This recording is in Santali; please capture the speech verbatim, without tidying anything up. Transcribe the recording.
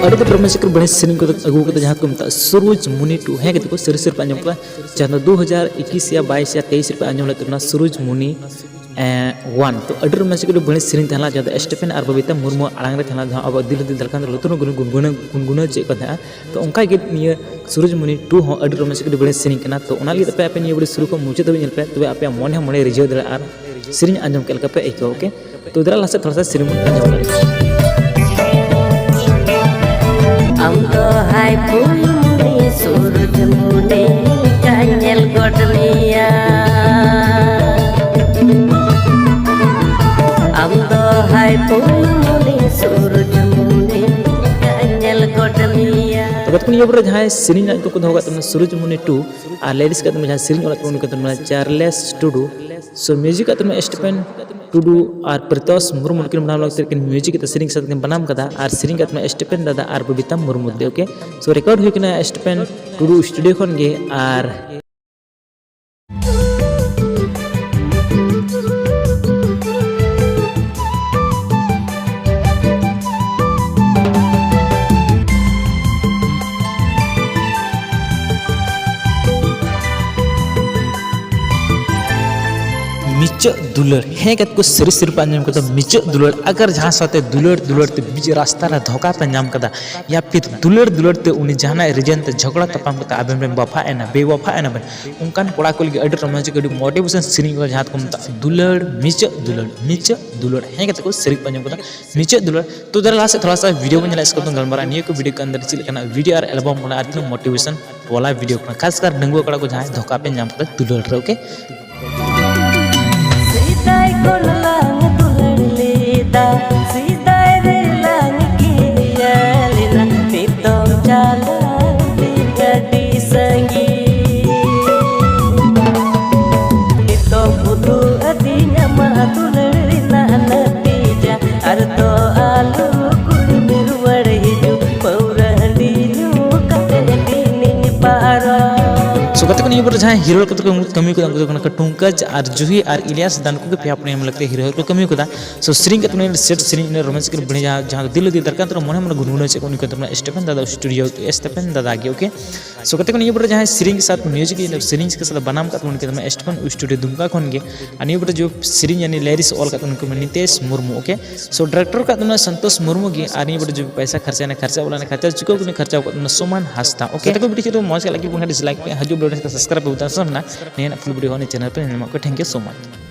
ᱟᱹᱰᱤ ᱫᱚ ᱵᱨᱚᱦᱢᱟ ᱪᱟᱠᱨᱤ ᱵᱚᱲᱮ ᱥᱮᱨᱮᱧ ᱠᱚᱫᱚ ᱟᱹᱜᱩ ᱠᱟᱫᱟ, ᱡᱟᱦᱟᱸ ᱠᱚ ᱢᱮᱛᱟᱜᱼᱟ ᱥᱩᱨᱩᱡᱽ ᱢᱩᱱᱤ ᱴᱩ᱾ ᱦᱮᱸ ᱜᱟᱛᱮ ᱠᱚ, ᱥᱟᱹᱨᱤ ᱥᱟᱹᱨᱤ ᱯᱮ ᱟᱸᱡᱚᱢ ᱠᱟᱫᱟ, ᱡᱟᱦᱟᱸ ᱫᱚ ᱫᱩ ᱦᱟᱡᱟᱨ ᱤᱠᱤᱥ ᱭᱟ ᱵᱟᱭᱤᱥ ᱭᱟ ᱛᱮᱭᱤᱥ ᱨᱮᱯᱮ ᱟᱸᱡᱚᱢ ᱞᱮᱫ ᱛᱟᱵᱚᱱᱟ ᱥᱩᱨᱩᱡᱽ ᱢᱩᱱᱤ ᱚᱣᱟᱱ᱾ ᱛᱚ ᱟᱹᱰᱤ ᱨᱚᱢᱚᱡᱽ ᱠᱟᱹᱴᱤᱡ ᱵᱟᱹᱲᱤᱡ ᱥᱮᱨᱮᱧ ᱛᱟᱦᱮᱸ ᱞᱮᱱᱟ, ᱡᱟᱦᱟᱸ ᱫᱚ ᱥᱴᱤᱯᱷᱮᱱ ᱟᱨ ᱵᱚᱵᱤᱛᱟ ᱢᱩᱨᱢᱩ ᱟᱲᱟᱝ ᱨᱮ ᱛᱟᱦᱮᱸ ᱞᱮᱱᱟ, ᱡᱟᱦᱟᱸ ᱟᱵᱚᱣᱟᱜ ᱫᱤᱞ ᱦᱚᱸ ᱫᱤᱞ ᱫᱷᱟᱲᱠᱟᱱ ᱨᱮ ᱞᱩᱛᱩᱨ ᱦᱚᱸ ᱜᱩᱱᱜᱩᱱᱟᱹᱣ ᱪᱮᱫ ᱠᱚ ᱛᱟᱦᱮᱸᱜᱼᱟ᱾ ᱛᱚ ᱚᱱᱠᱟ ᱜᱮ ᱱᱤᱭᱟᱹ ᱥᱩᱨᱩᱡᱽ ᱢᱩᱱᱤ ᱴᱩ ᱦᱚᱸ ᱟᱹᱰᱤ ᱨᱚᱢᱚᱡᱽ ᱠᱟᱹᱴᱤᱡ ᱵᱟᱹᱲᱤᱡ ᱥᱮᱨᱮᱧ ᱠᱟᱱᱟ᱾ ᱛᱚ ᱚᱱᱟ ᱞᱟᱹᱜᱤᱫ ᱟᱯᱮ, ᱟᱯᱮ ᱱᱤᱭᱟᱹ ᱵᱟᱹᱲᱤᱡ ᱥᱩᱨᱩ ᱠᱷᱚᱱ ᱢᱩᱪᱟᱹᱫ ᱫᱷᱟᱹᱵᱤᱡ ᱧᱮᱞ ᱯᱮ, ᱛᱚᱵᱮ ᱟᱯᱮᱭᱟᱜ ᱢᱚᱱᱮ ᱦᱚᱸ ᱢᱚᱱᱮ ᱨᱤᱡᱷᱟᱹᱣ ᱫᱟᱲᱮᱭᱟᱜᱼᱟ ᱟᱨ ᱥᱮᱨᱮᱧ ᱟᱸᱡᱚᱢ ᱠᱮᱫ ᱞᱮᱠᱟ ᱯᱮ ᱟᱹᱭᱠᱟᱹᱣᱟ᱾ ᱳᱠᱮ, ᱛᱚ ᱫᱮᱞᱟ ᱞᱟᱦᱟ ᱥᱮᱫ ᱛᱷᱚᱲᱟ ᱥᱟ ᱥᱮᱨᱮᱧ ᱵᱚᱱ ᱟᱸᱡᱚᱢ ᱞᱮᱜᱮ᱾ ᱟᱢ ᱫᱚ ᱦᱟᱭ ᱯᱷᱩᱞᱢᱩᱱᱤ ᱥᱩᱨᱡᱢᱩᱱᱤ ᱞᱮᱠᱟ ᱧᱮᱞ ᱜᱚᱫ ᱢᱮᱭᱟ᱾ ᱟᱢ ᱫᱚ ᱦᱟᱭ ᱯᱷᱩᱞᱢᱩᱱᱤ ᱥᱩᱨᱡᱢᱩᱱᱤ ᱞᱮᱠᱟ ᱧᱮᱞ ᱜᱚᱫ ᱢᱮᱭᱟ᱾ ᱛᱚᱵᱮ ᱛᱚᱠᱷᱚᱱ ᱤᱭᱟᱹ ᱯᱚᱨᱮ ᱡᱟᱦᱟᱸᱭ ᱥᱮᱨᱮᱧ ᱨᱮᱱᱟᱜ ᱧᱩᱛᱩᱢ ᱠᱚ ᱫᱚᱦᱚ ᱠᱟᱜ ᱛᱟᱵᱚᱱᱟ ᱥᱩᱨᱡᱢᱩᱱᱤ ᱴᱩ, ᱟᱨ ᱞᱤᱨᱤᱠᱥ ᱠᱟᱜ ᱛᱟᱵᱚᱱᱟ, ᱡᱟᱦᱟᱸᱭ ᱥᱮᱨᱮᱧ ᱚᱞ ᱠᱟᱜ ᱛᱟᱵᱚᱱᱟ, ᱩᱱᱤ ᱠᱟᱱ ᱛᱟᱵᱚᱱᱟ ᱪᱟᱨᱞᱮᱥ ᱴᱩᱰᱩ᱾ ᱥᱳ ᱢᱤᱭᱩᱡᱤᱠ ᱠᱟᱜ ᱛᱟᱵᱚᱱᱟ ᱥᱴᱤᱯᱷᱮᱱ ᱴᱩᱰᱩ ᱟᱨ ᱯᱨᱤᱛᱚᱥ ᱢᱩᱨᱢᱩ, ᱱᱩᱠᱤᱱ ᱵᱟᱱᱟᱢ ᱞᱟᱹᱜᱤᱫ ᱛᱮ ᱠᱤᱱ ᱢᱤᱭᱩᱡᱤᱠ ᱠᱟᱛᱮ ᱥᱮᱨᱮᱧ ᱥᱟᱶ ᱛᱮᱠᱤᱱ ᱵᱟᱱᱟᱢ ᱠᱟᱫᱟ᱾ ᱟᱨ ᱥᱮᱨᱮᱧ ᱠᱟᱜ ᱛᱟᱵᱚᱱᱟ ᱥᱴᱤᱯᱷᱮᱱ ᱫᱟᱫᱟ ᱟᱨ ᱵᱚᱵᱤᱛᱟ ᱢᱩᱨᱢᱩ ᱫᱤᱫᱤ᱾ ᱳᱠᱮ, ᱥᱳ ᱨᱮᱠᱚᱨᱰ ᱦᱩᱭ ᱠᱟᱱᱟ ᱥᱴᱤᱯᱷᱮᱱ ᱴᱩᱰᱩ ᱥᱴᱩᱰᱤᱭᱳ ᱠᱷᱚᱱ ᱜᱮ᱾ ᱟᱨ ᱢᱤᱪᱟᱹᱜ ᱫᱩᱞᱟᱹᱲ, ᱦᱮᱸ ᱜᱟᱛᱮ ᱠᱚ, ᱥᱟᱹᱨᱤ ᱥᱟᱹᱨᱤ ᱯᱮ ᱟᱸᱡᱚᱢ ᱠᱟᱫᱟ, ᱢᱤᱪᱟᱹᱜ ᱫᱩᱞᱟᱹᱲ᱾ ᱟᱜᱟᱨ ᱡᱟᱦᱟᱸ ᱥᱟᱶᱛᱮ ᱫᱩᱞᱟᱹᱲ ᱫᱩᱞᱟᱹᱲ ᱛᱮ ᱵᱤᱪ ᱨᱟᱥᱛᱟ ᱨᱮ ᱫᱷᱳᱠᱟ ᱯᱮ ᱧᱟᱢ ᱠᱟᱫᱟ, ᱭᱟ ᱯᱷᱤᱨ ᱫᱩᱞᱟᱹᱲ ᱫᱩᱞᱟᱹᱲ ᱛᱮ ᱩᱱᱤ ᱡᱟᱦᱟᱱᱟᱜ ᱨᱤᱡᱮᱱ ᱛᱮ ᱡᱷᱚᱜᱽᱲᱟ ᱛᱟᱯᱟᱢ ᱠᱟᱛᱮ ᱟᱵᱮᱱ ᱵᱮᱱ ᱵᱟᱯᱷᱟ ᱮᱱᱟ, ᱵᱮᱣᱟᱯᱷᱟ ᱮᱱᱟ ᱵᱮᱱ, ᱚᱱᱠᱟᱱ ᱠᱚᱲᱟ ᱠᱚ ᱞᱟᱹᱜᱤᱫ ᱟᱹᱰᱤ ᱨᱚᱢᱟᱱᱴᱤᱠ, ᱟᱹᱰᱤ ᱢᱳᱴᱤᱵᱷᱮᱥᱚᱱ ᱥᱮᱨᱮᱧ ᱠᱟᱱᱟ, ᱡᱟᱦᱟᱸ ᱫᱚᱠᱚ ᱢᱮᱛᱟᱜᱼᱟ ᱫᱩᱞᱟᱹᱲ, ᱢᱤᱪᱟᱹᱜ ᱫᱩᱞᱟᱹᱲ, ᱢᱤᱪᱟᱹᱜ ᱫᱩᱞᱟᱹᱲ᱾ ᱦᱮᱸ ᱜᱟᱛᱮ ᱠᱚ, ᱥᱟᱹᱨᱤ ᱯᱮ ᱟᱸᱡᱚᱢ ᱠᱟᱫᱟ, ᱢᱤᱪᱟᱹᱜ ᱫᱩᱞᱟᱹᱲ᱾ ᱛᱚ ᱫᱮᱞᱟ ᱞᱟᱦᱟ ᱥᱮᱫ ᱛᱷᱚᱲᱟ ᱥᱟ ᱵᱷᱤᱰᱤᱭᱳ ᱵᱚᱱ ᱧᱮᱞᱟ, ᱤᱥᱠᱮ ᱵᱟᱫ ᱜᱟᱞᱢᱟᱨᱟᱣ ᱱᱤᱭᱟᱹ ᱠᱚ ᱵᱷᱤᱰᱤᱭᱳ ᱠᱮ ᱟᱱᱫᱟᱨ ᱪᱮᱫ ᱞᱮᱠᱟᱱᱟᱜ ᱵᱷᱤᱰᱤᱭᱳ ᱟᱨ ᱮᱞᱵᱟᱢ ᱠᱟᱱᱟ ᱟᱨ ᱛᱤᱱᱟᱹᱜ ᱢᱳᱴᱤᱵᱷᱮᱥᱚᱱ ᱣᱟᱞᱟ ᱵᱷᱤᱰᱤᱭᱳ ᱠᱟᱱᱟ, ᱠᱷᱟᱥ ᱠᱟᱨ ᱰᱟᱺᱜᱩᱣᱟᱹ ᱠᱚᱲᱟ ᱠᱚ ᱡᱟᱦᱟᱸᱭ ᱫᱷᱳᱠᱟ ᱯᱮ ᱧᱟᱢ ᱠᱟᱫᱟ ᱫᱩᱞᱟᱹᱲ ᱨᱮ᱾ ᱳᱠᱮ, ᱥᱮᱫᱟᱭ ᱠᱷᱚᱱ ᱞᱟᱝ ᱫᱩᱞᱟᱹᱲ ᱞᱮᱫᱟ, ᱥᱮᱫᱟᱭ ᱨᱮ ᱞᱟᱝ ᱠᱤᱨᱤᱭᱟ ᱞᱮᱱᱟ, ᱱᱤᱛᱚᱜ ᱪᱟᱞᱟᱣ ᱫᱤᱱ ᱟᱹᱰᱤ ᱥᱟᱺᱜᱤᱧ᱾ ᱱᱤᱛᱚᱜ ᱩᱫᱩᱜ ᱟᱹᱫᱤᱧ ᱟᱢᱟᱜ ᱫᱩᱞᱟᱹᱲ ᱨᱮᱱᱟᱜ ᱱᱟᱹᱛᱤᱡᱟ, ᱟᱨ ᱫᱚ ᱟᱞᱚ ᱠᱩᱲᱤᱢ ᱨᱩᱣᱟᱹᱲ ᱦᱤᱡᱩᱜ, ᱯᱟᱹᱣᱨᱟᱹ ᱦᱟᱺᱰᱤ ᱧᱩ ᱠᱟᱛᱮ ᱫᱤᱱᱤᱧ ᱯᱟᱨᱚᱢ᱾ ᱥᱳ ᱜᱟᱛᱮ ᱠᱚ, ᱱᱤᱭᱟᱹ ᱯᱚᱨᱮ ᱡᱟᱦᱟᱸᱭ ᱦᱤᱨᱳ ᱞᱮᱠᱟᱛᱮ ᱠᱚ ᱠᱟᱹᱢᱤ ᱠᱟᱫᱟ, ᱩᱱᱠᱩ ᱫᱚ ᱠᱟᱱᱟ ᱠᱚ ᱴᱩᱝᱠᱟᱡᱽ ᱟᱨ ᱡᱩᱦᱤ ᱟᱨ ᱤᱞᱤᱭᱟᱥ ᱫᱟᱱ, ᱱᱩᱠᱩ ᱜᱮ ᱯᱮᱭᱟ ᱯᱩᱱᱭᱟᱹ ᱞᱮᱠᱟᱛᱮ ᱦᱤᱨᱳ ᱠᱚ ᱠᱟᱹᱢᱤ ᱠᱟᱫᱟ᱾ So ᱥᱮᱨᱮᱧ ᱠᱟᱛᱮ ᱩᱱᱤ ᱥᱮᱴ ᱥᱮᱨᱮᱧ, ᱩᱱᱤ ᱨᱳᱢᱟᱱᱥ ᱠᱚ ᱵᱷᱤᱲᱤ, ᱡᱟᱦᱟᱸ, ᱡᱟᱦᱟᱸ ᱫᱚ ᱫᱤᱞ ᱫᱤᱞ ᱫᱟᱨᱠᱟᱱ ᱛᱚᱨᱟ ᱢᱚᱱᱮ ᱢᱚᱱᱮ ᱜᱩᱱᱜᱩᱱᱟᱹᱣ ᱪᱮᱫ ᱠᱚ, ᱩᱱᱤ ᱠᱟᱱ ᱛᱟᱵᱚᱱᱟ ᱥᱴᱮᱯᱷᱮᱱ ᱫᱟᱫᱟ ᱥᱴᱩᱰᱤᱭᱳ, ᱥᱴᱮᱯᱷᱮᱱ ᱫᱟᱫᱟ ᱜᱮ, okay᱾ So ᱜᱟᱛᱮ ᱠᱚ, ᱱᱤᱭᱟᱹ ᱯᱚᱨᱮ ᱡᱟᱦᱟᱸᱭ ᱥᱮᱨᱮᱧ ᱥᱟᱶ ᱢᱤᱭᱩᱡᱤᱠ, ᱥᱮᱨᱮᱧ ᱥᱟᱶ ᱵᱟᱱᱟᱢ ᱠᱟᱫ ᱛᱟᱵᱚᱱᱟ, ᱩᱱᱤ ᱠᱟᱱ ᱛᱟᱵᱚᱱᱟ ᱥᱴᱮᱯᱷᱮᱱ ᱥᱴᱩᱰᱤᱭᱳ ᱫᱩᱢᱠᱟ ᱠᱷᱚᱱ ᱜᱮ᱾ ᱟᱨ ᱱᱤᱭᱟᱹ ᱯᱚᱨᱮ ᱡᱚ ᱥᱮᱨᱮᱧ ᱟᱨ ᱞᱤᱨᱤᱠᱥ ᱚᱞ ᱠᱟᱫ ᱛᱟᱵᱚᱱᱟ ᱩᱱᱠᱩ ᱱᱤᱛᱮᱥ ᱢᱩᱨᱢᱩ, okay᱾ So ᱰᱟᱭᱨᱮᱠᱴᱚᱨ ᱠᱟᱫ ᱛᱟᱵᱚᱱᱟ ᱥᱚᱱᱛᱳᱥ ᱢᱩᱨᱢᱩ ᱜᱮ᱾ ᱟᱨ ᱱᱤᱭᱟᱹ ᱯᱚᱨᱮ ᱡᱚ ᱯᱚᱭᱥᱟ ᱠᱷᱚᱨᱪᱟᱭᱮᱱᱟ, ᱠᱷᱚᱨᱪᱟ ᱵᱚᱞᱟᱱᱟ, ᱠᱷᱚᱨᱪᱟ ᱪᱩᱠᱟᱹᱣ ᱠᱟᱛᱮ ᱠᱷᱚᱨᱪᱟ ᱠᱟᱫ ᱛᱟᱵᱚᱱᱟ ᱥᱳᱢᱟᱱ ᱦᱟᱸᱥᱫᱟ, okay᱾ ᱜᱟᱛᱮ ᱠᱚ, ᱵᱷᱤᱰᱤᱭᱳ ᱪᱮᱫ ᱢᱚᱡᱽ ᱠᱟᱜ ᱞᱟᱹᱜᱤᱫ ᱵᱚᱱ ᱠᱷᱟᱱ ᱰᱤᱥᱞᱟᱭᱤᱠ ᱯᱮ, ᱦᱤᱡᱩᱜ ᱵᱷᱤᱰᱤᱭᱳ ᱥᱟᱵᱥᱠᱨᱟᱭᱤᱵ ᱯᱮ, ᱵᱚᱛᱟᱢ ᱥᱟᱢᱱᱟ ᱱᱤᱭᱟᱹ ᱯᱷᱩᱞ ᱵᱷᱤᱰᱤᱭᱳ ᱦᱚᱸ ᱪᱮᱱᱮᱞ ᱯᱮ ᱧᱮᱞ ᱧᱟᱢᱟ, okay᱾ Thank you so much᱾